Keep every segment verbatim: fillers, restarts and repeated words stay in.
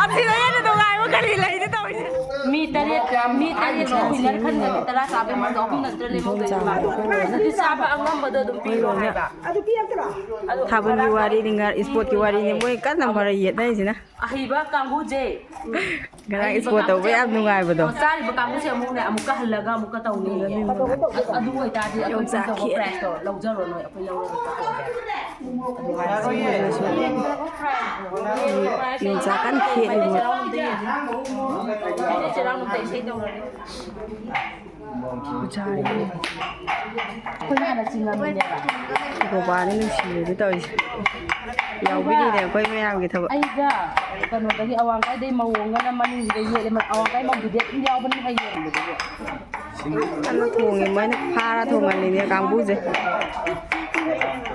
ꯑꯁꯤꯗ ꯍꯦꯟꯅ ꯅꯨꯡꯉꯥꯏꯕ ꯀꯔꯤ ꯂꯩꯅꯤ ꯇꯧꯔꯤꯁꯦ? ꯃꯤ ꯇꯔꯦꯠ, ꯃꯤ ꯇꯔꯦꯠ ꯋꯤꯅꯔ ꯈꯟꯒꯅꯤ, ꯇꯔꯥ ꯆꯥꯕꯩ ꯃꯅꯨꯡꯗ ꯑꯍꯨꯝ ꯅꯠꯇ꯭ꯔ ꯂꯦꯝꯍꯧꯗꯣꯏꯅꯦꯕ꯫ ꯑꯗꯨꯗꯤ ꯆꯥꯕ ꯑꯉꯝꯕꯗꯣ ꯑꯗꯨꯝ ꯄꯤꯔꯣ ꯍꯥꯏꯕ꯫ ꯊꯥꯕꯜꯒꯤ ꯋꯥꯔꯤꯅꯤ, ꯉ-, ꯏꯁꯄꯣꯔꯠꯀꯤ ꯋꯥꯔꯤꯅꯤ, ꯃꯣꯏ ꯀꯟꯅ ꯃꯔꯩ ꯌꯦꯠꯅꯔꯤꯁꯤꯅ꯫ ꯑꯍꯩꯕ ꯀꯥꯡꯕꯨꯁꯦ, ꯉꯔꯥꯡ ꯑꯍꯩꯕ ꯏꯁꯄꯣꯔꯠ ꯇꯧꯕ ꯀꯥꯡꯕꯨꯁꯦ ꯌꯥꯝ ꯅꯨꯡꯉꯥꯏꯕꯗꯣ꯫ ꯆꯥꯔꯤꯕ ꯀꯥꯡꯕꯨꯁꯦ ꯑꯃꯨꯛꯅꯦ, ꯑꯃꯨꯛꯀ ꯍꯜꯂꯒ ꯑꯃꯨꯛꯀ ꯇꯧꯅꯤꯡꯉꯦ꯫ ꯑꯗꯨ ꯑꯣꯏꯇꯥꯔꯗꯤ ꯑꯩꯈꯣꯏ ꯌꯣꯡꯆꯥꯛ ꯄꯤꯖꯕ ꯈꯦꯠꯂꯤ꯫ ꯄ꯭ꯔꯥꯏꯖꯇꯣ ꯂꯧꯖꯔꯣ ꯅꯣꯏ, ꯑꯩꯈꯣꯏ ꯂꯧꯔꯒ ꯆꯥꯊꯣꯛꯑꯒꯦ꯫ ꯌꯣꯡꯆꯥꯛ ꯀꯟꯅ ꯈꯦꯠꯂꯤ ꯃꯣꯏ꯫ ꯆꯩꯔꯥꯎ ꯅꯨꯡꯗ ꯏꯁꯩ ꯇꯧꯔꯅꯤ꯫ ꯄꯨꯖꯥꯔꯤ꯫ ꯑꯩꯈꯣꯏꯅ ꯍꯥꯟꯅ ꯆꯤꯡꯉꯝꯃꯤꯅꯦꯕ꯫ ꯒꯣꯄꯥꯅ ꯅꯨꯡꯁꯤꯕꯗꯤ ꯇꯧꯔꯤꯁꯦ꯫ ꯌꯥꯎꯕꯤꯔꯤꯅꯦ ꯑꯩꯈꯣꯏ ꯃꯌꯥꯝꯒꯤ ꯊꯕꯛ꯫ ꯑꯩꯒ ꯀꯩꯅꯣꯗꯒꯤ ꯑꯋꯥꯡꯀꯥꯏꯗꯩ ꯃꯧ ꯑꯃꯒꯅ ꯃꯅꯤꯡꯁꯤꯗ ꯌꯦꯠꯂꯦ꯫ ꯑꯋꯥꯡꯀꯥꯏ ꯃꯧꯗꯨꯗꯤ ꯑꯗꯨꯝ ꯌꯥꯎꯕꯅꯤ ꯍꯌꯦꯡꯕꯗꯨꯕꯨ꯫ ꯀꯟꯅ ꯊꯣꯡꯉꯤ ꯃꯣꯏꯅ ꯐꯥꯔ ꯊꯣꯡꯍꯜꯂꯤꯅꯦ ꯀꯥꯡꯕꯨꯁꯦ꯫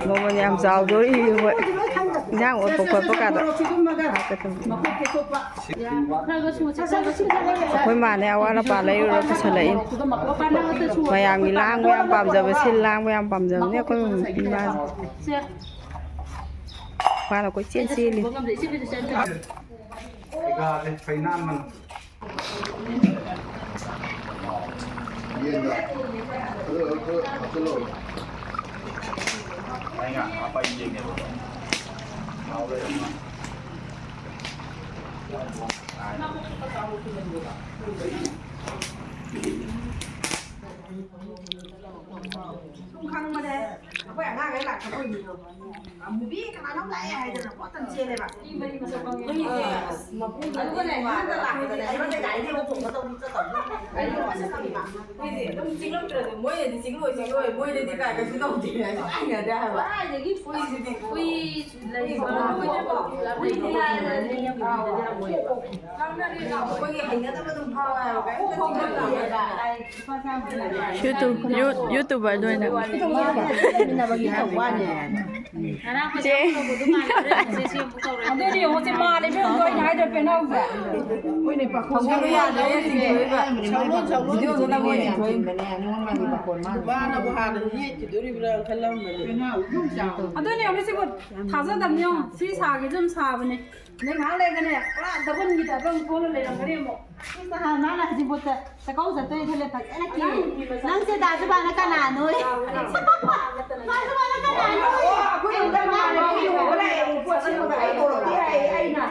ꯅꯣꯡꯃꯅ ꯌꯥꯝ ꯆꯥꯎꯗꯣꯔꯤ ꯃꯣꯏ꯫ ꯏꯟꯖꯥꯡ ꯑꯣꯠꯄ ꯈꯣꯠꯄ ꯀꯥꯗꯣ꯫ ꯑꯩꯈꯣꯏ ꯃꯥꯅꯦ ꯑꯋꯥꯠ ꯑꯄꯥ ꯂꯩꯔꯨꯔ ꯄꯨꯁꯜꯂꯛꯏꯅꯤ꯫ ꯃꯌꯥꯝꯒꯤ ꯂꯥꯡꯕ ꯌꯥꯝ ꯄꯥꯝꯖꯕ, ꯁꯤꯜ ꯂꯥꯡꯕ ꯌꯥꯝ ꯄꯥꯝꯖꯕꯅꯦ ꯑꯩꯈꯣꯏ ꯏꯃꯥꯁꯦ꯫ ꯃꯥꯅ ꯀꯣꯏꯆꯦꯟ ꯆꯦꯜꯂꯤ꯫ ꯀꯩꯀꯥꯁꯦ ꯐꯩꯅꯥꯟ ꯃꯅꯨꯡ꯫ ꯌꯦꯟꯗꯣ꯫ ꯑꯗꯨ, ꯑꯗꯨ ꯍꯥꯞꯆꯤꯜꯂꯣ꯫ ꯑꯩꯅ ꯍꯥꯞꯄ ꯌꯦꯡꯒꯦꯕ꯫ ꯍꯥꯎꯔꯦ꯫ ꯁꯨꯝ ꯈꯪꯕꯅꯦ꯫ ꯑꯩꯈꯣꯏ ꯑꯉꯥꯡꯈꯩ ꯂꯥꯛꯄ ꯀꯨꯏꯗ꯭ꯔꯤꯕ꯫ ꯃꯨꯚꯤ ꯀꯅꯥꯅꯣꯝ ꯂꯥꯛꯑꯦ ꯍꯥꯏꯗꯅ ꯄꯣꯠꯇꯅ ꯆꯦꯜꯂꯦꯕ꯫ ꯑꯗꯨꯒꯅꯦ, ꯌꯨꯝꯗ ꯂꯥꯛꯄꯗꯅꯦ, ꯌꯨꯝꯗ ꯒꯥꯔꯤꯗ ꯑꯃꯨꯛ ꯇꯣꯡꯉ ꯇꯧꯔꯤ ꯆꯠꯇꯧꯅꯤ꯫ ꯑꯩ ꯌꯨꯝꯗ ꯆꯠꯇꯧꯅꯤꯕ꯫ ꯃꯣꯏꯗꯤ ꯑꯗꯨꯝ ꯆꯤꯛꯂꯛꯇ꯭ꯔꯁꯨ, ꯃꯣꯏꯅꯗꯤ ꯆꯤꯛꯂꯣꯏ, ꯆꯤꯛꯂꯣꯏ, ꯃꯣꯏꯗꯗꯤ ꯀꯥꯏ ꯀꯩꯁꯨ ꯇꯧꯗꯦ ꯍꯥꯏꯁꯨ ꯍꯩꯅꯗꯦ ꯍꯥꯏꯕ꯫ ꯀꯥꯏꯗꯒꯤ ꯍꯨꯏꯁꯤꯗꯤ? ꯍꯨꯏ ꯂꯩꯕ꯫ ꯑꯩꯈꯣꯏꯒꯤ ꯍꯩꯅꯗꯕ ꯑꯗꯨꯝ ꯐꯥꯎꯋꯦ ꯍꯥꯏꯕ, ꯀꯩꯝꯇ ꯆꯤꯛꯂꯛꯇꯦ ꯍꯥꯏꯕ꯫ ꯌꯨꯇꯨꯕ-, ꯌꯨ-, ꯌꯨꯇꯨꯕꯔꯗ ꯑꯣꯏꯅ꯫ ꯆꯠꯃꯤꯟꯅꯕꯒꯤ ꯇꯧꯕ ꯋꯥꯅꯤ꯫ ꯉꯔꯥꯡ ꯄꯩꯁꯥ ꯄꯨꯔꯛꯄꯗꯣ ꯃꯥꯟꯅꯗ꯭ꯔꯦ, ꯉꯁꯤ ꯁꯤ ꯑꯃꯨꯛ ꯇꯧꯔꯦ꯫ ꯑꯗꯨꯗꯤ ꯌꯦꯡꯉꯣ, ꯁꯤ ꯃꯥꯜꯂꯦ ꯏꯕꯦꯝꯃ, ꯑꯗꯣ ꯑꯩꯅ ꯍꯥꯏꯗ꯭ꯔ ꯄꯦꯅꯥꯎꯁꯦ꯫ ꯍꯣꯏꯅꯦ, ꯄꯥꯈꯣꯟ ꯁꯧꯒꯠꯂꯨ ꯌꯥꯗ꯭ꯔꯦ, ꯆꯤꯡꯊꯣꯛꯏꯕ꯫ ꯁꯧꯒꯠꯂꯨ, ꯁꯧꯒꯠꯂꯨ꯫ ꯚꯤꯗꯤꯑꯣꯗꯣ ꯅꯝꯃꯣ, ꯆꯤꯡꯊꯣꯛꯏꯕ꯫ ꯅꯉꯣꯟꯗꯒꯤ ꯄꯥꯈꯣꯟ ꯃꯥꯜꯂꯦ꯫ ꯃꯥꯅꯕꯨ ꯍꯥꯟꯅ ꯅꯦꯠꯈꯤꯗꯣꯔꯤꯕ꯭ꯔꯥ ꯈꯜꯂꯝꯕꯅꯦ꯫ ꯑꯗꯨꯅꯦ, ꯌꯦꯡꯉꯣ, ꯁꯤꯕꯨ ꯊꯥꯖꯗꯕꯅꯦ, ꯌꯦꯡꯉꯣ꯫ ꯁꯤ ꯁꯥꯒꯦꯁꯨ ꯑꯗꯨꯝ ꯁꯥꯕꯅꯦ꯫ ꯑꯗꯩ ꯉꯥꯏꯍꯥꯛ ꯂꯩꯔꯒꯅꯦ, ꯄꯨꯔꯥ ꯗꯕꯜꯒꯤ ꯇꯥꯏꯞꯇ ꯑꯃꯨꯛ ꯊꯣꯛꯑ ꯂꯩꯔꯝꯒꯅꯤ ꯑꯃꯨꯛ꯫ ꯏꯁ, ꯅꯍꯥꯟ ꯃꯥꯅ ꯍꯧꯖꯤꯛꯐꯥꯎꯗ ꯆꯥꯛꯀꯧ ꯆꯠꯇꯣꯏꯅꯦ ꯈꯜꯂꯦ, ꯐꯖꯅ ꯀꯦ꯫ ꯅꯪꯁꯦ ꯗꯥ ꯖꯨꯕꯥꯅ ꯀꯅꯥꯅꯣ? ꯗꯥ ꯖꯨꯕꯥꯅ ꯀꯅꯥꯅꯣ? ꯑꯩꯈꯣꯏ ꯌꯨꯝꯗ ꯃꯃꯥꯟꯅꯕꯤ ꯂꯨꯍꯣꯡꯕ ꯂꯥꯛꯑꯦ, ꯄꯣꯠ ꯁꯦꯝꯃꯒ ꯑꯩ ꯀꯧꯔꯛꯇꯦ ꯍꯥꯏꯌꯦ, ꯑꯩꯅ꯫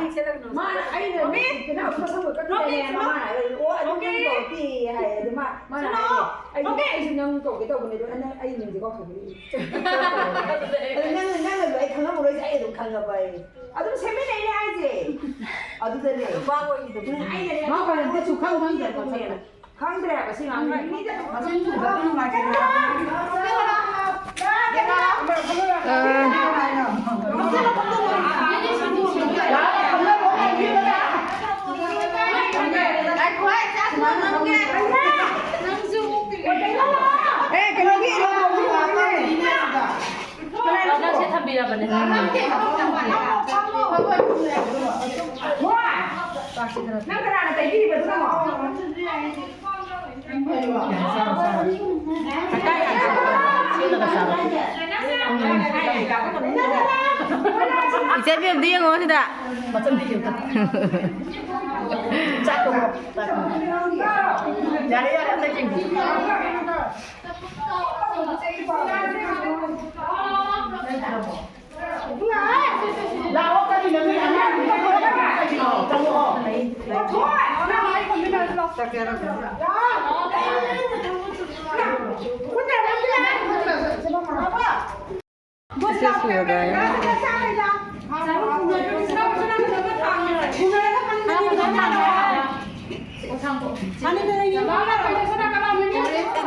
ꯃꯥꯅ, ꯑꯩꯅ ꯃꯤ ꯀꯩꯅꯣ ꯑꯝꯇ ꯁꯪꯕ ꯀꯠꯇ꯭ꯔꯦꯅꯦ, ꯃꯃꯥꯅ ꯍꯥꯏꯔꯦ, "ꯑꯣ, ꯑꯗꯨ ꯅꯪ ꯀꯧꯔꯛꯇꯦ" ꯍꯥꯏꯌꯦ꯫ ꯑꯗꯨ ꯃꯥ, ꯃꯥꯅ ꯍꯥꯏꯌꯦ, "ꯑꯩꯁꯨ, ꯑꯩꯁꯨ ꯅꯪ ꯀꯧꯒꯦ ꯇꯧꯕꯅꯦ, ꯑꯗꯣ ꯅꯪ ꯑꯩ ꯃꯤꯡꯁꯦ ꯀꯥꯎꯊꯣꯛꯈ꯭ꯔꯦ꯫" ꯑꯗꯨ ꯅꯪ, ꯅꯪꯅꯁꯨ ꯑꯩ ꯈꯪꯉꯝꯃꯔꯣꯏꯁꯦ, ꯑꯩ ꯑꯗꯨꯝ ꯈꯪꯉꯕ ꯑꯩ꯫ ꯑꯗꯨꯝ ꯁꯦꯝꯃꯤꯟꯅꯩꯅꯦ ꯍꯥꯏꯁꯦ꯫ ꯑꯗꯨꯗꯅꯦ꯫ ꯅꯨꯄꯥ ꯑꯣꯏꯈꯤꯗꯕꯅꯦ꯫ ꯎꯝ, ꯑꯩꯅꯅꯦ꯫ ꯃꯥ ꯀꯔꯤꯝꯇꯁꯨ ꯈꯪ ꯈꯪꯗꯦ꯫ ꯈꯪꯗ꯭ꯔꯦ ꯍꯥꯏꯕ ꯁꯤ ꯉꯥꯡꯁꯦ꯫ ꯃꯆꯤꯟ ꯊꯨꯕ ꯅꯨꯡꯉꯥꯏꯇꯦ꯫ ꯑꯦ, ꯀꯩꯅꯣꯒꯤ ꯅꯪꯁꯦ ꯊꯝꯕꯤꯔꯕꯅꯦ꯫ ꯅꯪ ꯀꯅꯥꯅ ꯇꯩꯕꯤꯔꯤꯕꯗꯨꯅ? ꯏꯆꯦ ꯕꯦꯝꯗꯤ ꯌꯦꯡꯉꯣ ꯁꯤꯗ꯫ ꯌꯥꯔꯦ, ꯌꯥꯔꯦ, ꯑꯝꯇ ꯌꯦꯡꯕꯤꯌꯨ꯫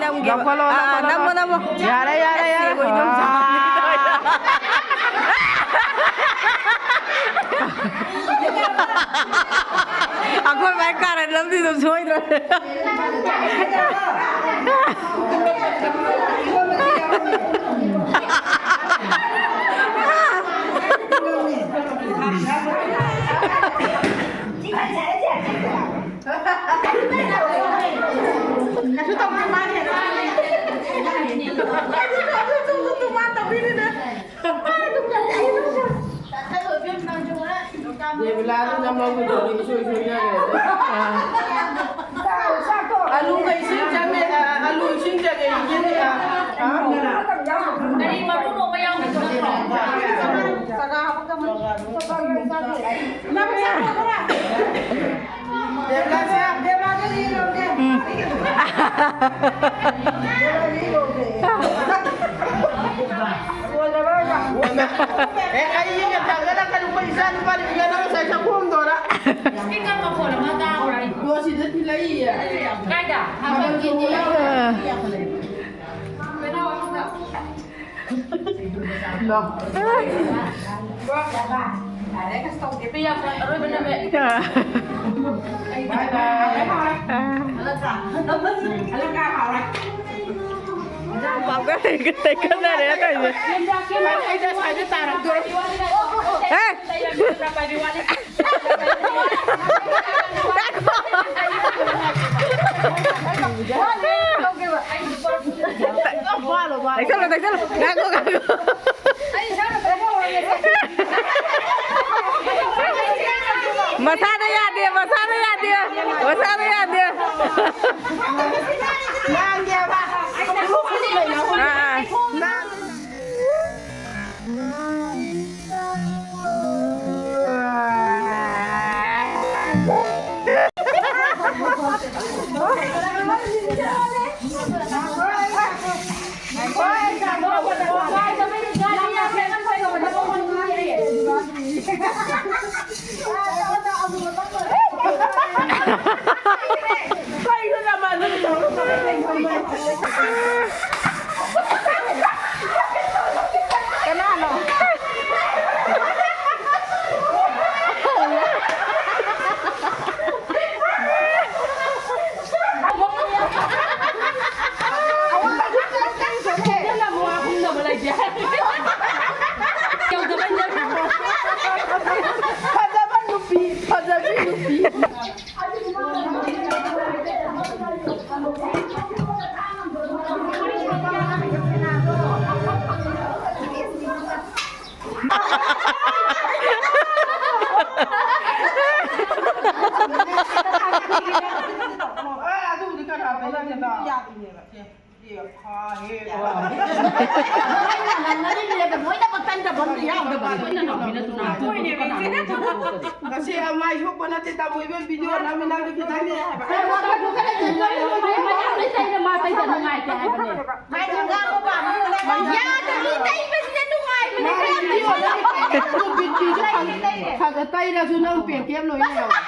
ꯅꯝꯒꯦꯕ꯫ ꯂꯧꯈꯠꯂꯣ, ꯑꯥ, ꯂꯧꯈꯠꯂꯣ, ꯅꯝꯃꯣ, ꯅꯝꯃꯣ꯫ ꯌꯥꯔꯦ, ꯌꯥꯔꯦ, ꯌꯥꯔꯦ꯫ ꯑꯁ, ꯌꯦꯡꯉꯣ, ꯏꯗꯣꯝꯆꯥ꯫ ꯑꯥ꯫ ꯑꯩꯈꯣꯏ ꯃꯥꯏ ꯀꯥꯔꯟ ꯑꯃꯗꯤ ꯑꯗꯨꯝ ꯁꯣꯏꯗ꯭ꯔꯦ꯫ ꯗꯦꯕꯤꯂꯥꯗꯨ ꯅꯝꯍꯧꯕꯗꯨꯗꯤ ꯏꯁꯣꯏ ꯁꯣꯏꯅꯈ꯭ꯔꯦ꯫ ꯑꯂꯨꯒ ꯏꯁꯤꯡ ꯆꯪꯉꯦ, ꯑꯂꯨ ꯏꯁꯤꯡ ꯆꯪꯉꯦ, ꯏꯆꯦꯅ꯫ ꯀꯔꯤ ꯃꯔꯨ ꯂꯣꯛꯄ ꯌꯥꯎꯗꯕ ꯅꯠꯇ꯭ꯔꯣ? ꯗꯦꯕꯤꯂꯥꯁꯦ꯫ ꯗꯦꯕꯤꯂꯥꯗ ꯌꯦꯡꯉꯨꯅꯦ꯫ ꯎꯝ꯫ ꯗꯦꯕꯤꯂꯥꯗ ꯌꯦꯡꯉꯨꯅꯦ꯫ ꯑꯦ, ꯑꯩ ꯌꯦꯡꯉꯦ ꯊꯥꯡꯒꯠꯂꯛꯀꯅꯨꯀꯣ, ꯏꯆꯥ ꯅꯨꯄꯥꯅ ꯏꯪꯒꯗꯕ ꯉꯁꯥꯏ ꯆꯥꯛꯈꯣꯝꯗꯣꯔ꯫ ꯏꯁꯄꯤꯀꯔ ꯃꯈꯣꯟ ꯑꯃ ꯇꯥꯕ꯭ꯔꯥ? ꯗꯣ ꯁꯤꯗ ꯊꯤꯜꯂꯛꯏꯌꯦ꯫ ꯀꯥꯏꯗ? ꯊꯥꯡꯒꯠꯂꯛꯑꯣ꯫ ꯀꯩꯅꯣ, ꯁꯤꯗ꯫ ꯂꯣ꯫ ꯄꯥꯎꯒ ꯇꯩꯒ-, ꯇꯩꯒꯅꯔꯦ ꯇꯧꯔꯤꯁꯦ꯫ ꯍꯦ! ꯇꯛꯁꯜꯂꯣ, ꯇꯛꯁꯜꯂꯣ꯫ ꯉꯥꯏꯈꯣ, ꯉꯥꯏꯈꯣ꯫ ꯃꯁꯥꯅ ꯌꯥꯗꯦ, ꯃꯁꯥꯅ ꯌꯥꯗꯦ, ꯃꯁꯥꯅ ꯌꯥꯗꯦ꯫ ꯑꯥ, ꯑꯥ꯫ ꯑꯦ, ꯑꯗꯨꯕꯨꯗꯤ ꯀꯅꯥ ꯇꯧꯅꯒꯦꯗ? ꯉꯁꯤ ꯃꯥꯏ ꯁꯣꯛꯄ ꯅꯠꯇꯦ, ꯇꯥꯃꯣ ꯏꯕꯦꯝ, ꯚꯤꯗꯤꯑꯣ ꯅꯝꯃꯤ ꯅꯪꯗꯤ ꯈꯤꯇꯪꯗꯤ ꯍꯥꯏꯕ꯫ ꯃꯌꯥꯝ ꯂꯩꯇꯩꯅ ꯃꯥ ꯇꯩꯗ ꯅꯨꯡꯉꯥꯏꯇꯦ ꯍꯥꯏꯕꯅꯦ꯫ ꯌꯥꯗꯕꯤ ꯇꯩꯕꯁꯤꯅ ꯅꯨꯡꯉꯥꯏꯕꯅꯦ꯫ ꯃꯥ ꯚꯤꯗꯤꯑꯣ ꯅꯝꯃꯤ ꯈꯔ ꯈꯔ ꯇꯩꯔꯁꯨ ꯅꯪ ꯄꯦꯟꯀꯦꯞ ꯂꯣꯏ ꯂꯩꯍꯧꯋꯦ꯫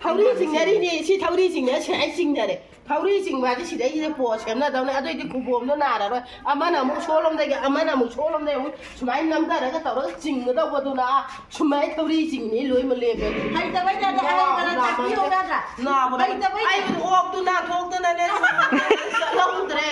ꯊꯧꯔꯤ ꯆꯤꯡꯅꯔꯤꯅꯦ, ꯁꯤ ꯊꯧꯔꯤ ꯆꯤꯡꯅ ꯁꯨꯃꯥꯏꯅ ꯆꯤꯡꯅꯔꯦ꯫ ꯊꯧꯔꯤ ꯆꯤꯡꯕ ꯍꯥꯏꯗꯤ ꯁꯤꯗꯩꯁꯤꯗ ꯄꯣꯠ ꯁꯦꯝꯅꯗꯧꯅꯦ꯫ ꯑꯗꯨꯑꯣꯏꯗꯤ ꯈꯨꯕꯣꯝꯗꯣ ꯅꯥꯔꯔꯣꯏ꯫ ꯑꯃꯅ ꯑꯃꯨꯛ ꯁꯣꯝꯂꯣꯝꯗꯒꯤ, ꯑꯃꯅ ꯑꯃꯨꯛ ꯁꯣꯝꯂꯣꯝꯗꯒꯤ ꯑꯃꯨꯛ ꯁꯨꯃꯥꯏꯅ ꯅꯝꯊꯔꯒ ꯇꯧꯔꯒ ꯆꯤꯡꯒꯗꯧꯕꯗꯨꯅ ꯁꯨꯃꯥꯏꯅ ꯊꯧꯔꯤ ꯆꯤꯡꯅꯤ ꯂꯣꯏꯃꯛ ꯂꯦꯞꯄꯦ꯫ ꯍꯩꯇꯕꯩ ꯇꯥꯏꯞꯇ ꯍꯥꯏꯔꯒꯅ ꯇꯥꯛꯄꯤꯌꯣ ꯌꯥꯗ꯭ꯔꯥ? ꯅꯥꯕꯅ ꯍꯩꯇꯕꯩ ꯑꯩ ꯑꯣꯛꯇꯨ ꯅꯥꯊꯣꯛꯇꯅꯅꯦ ꯆꯠꯍꯧꯗ꯭ꯔꯦ꯫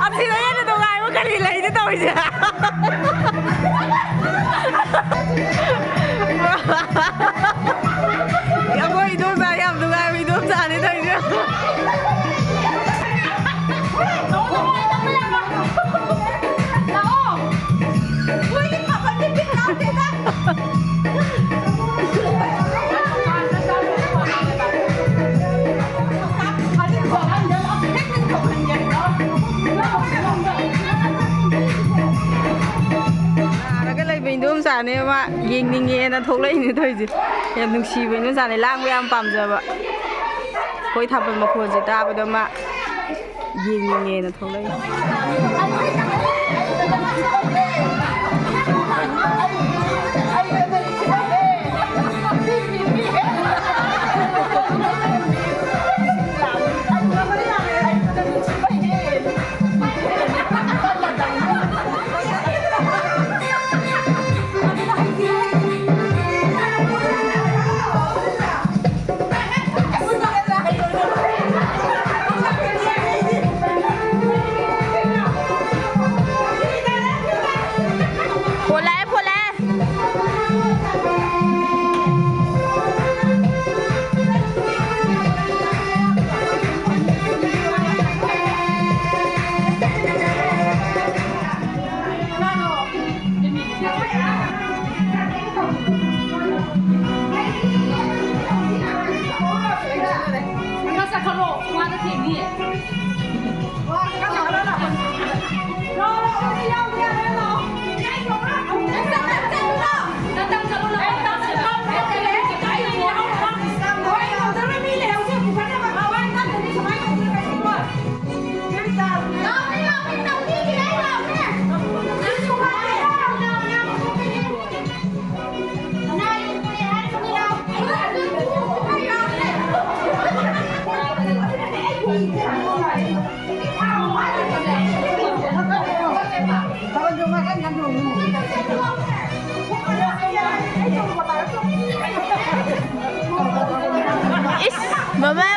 ꯑꯁꯤꯗ ꯍꯦꯟꯅ ꯅꯨꯡꯉꯥꯏꯕ ꯀꯔꯤ ꯂꯩꯅ ꯇꯧꯔꯤꯁꯦ? ꯑꯩꯈꯣꯏ ꯏꯗꯣꯝꯆꯥ ꯌꯥꯝ ꯅꯨꯡꯉꯥꯏꯕ ꯏꯗꯣꯝꯆꯥꯅꯤ ꯇꯧꯔꯤꯁꯦ꯫ ꯌꯥꯅꯦ, ꯃꯥ ꯌꯦꯡꯅꯤꯡꯉꯦꯅ ꯊꯣꯛꯂꯛꯏꯅꯦ ꯇꯧꯔꯤꯁꯦ꯫ ꯌꯥꯝ ꯅꯨꯡꯁꯤꯕ ꯏꯅꯣꯖꯥꯠꯅꯦ, ꯂꯥꯡꯕ ꯌꯥꯝ ꯄꯥꯝꯖꯕ꯫ ꯑꯩꯈꯣꯏ ꯊꯥꯕꯜ ꯃꯈꯣꯜꯁꯦ ꯇꯥꯕꯗ ꯃꯥ ꯌꯦꯡꯅꯤꯡꯉꯦꯅ ꯊꯣꯛꯂꯛꯏꯅꯦ꯫ ꯐꯣꯟ ꯂꯥꯛꯑꯦ, ꯐꯣꯟ ꯂꯥꯛꯑꯦ꯫ ꯏꯁ, ꯃꯃꯥ꯫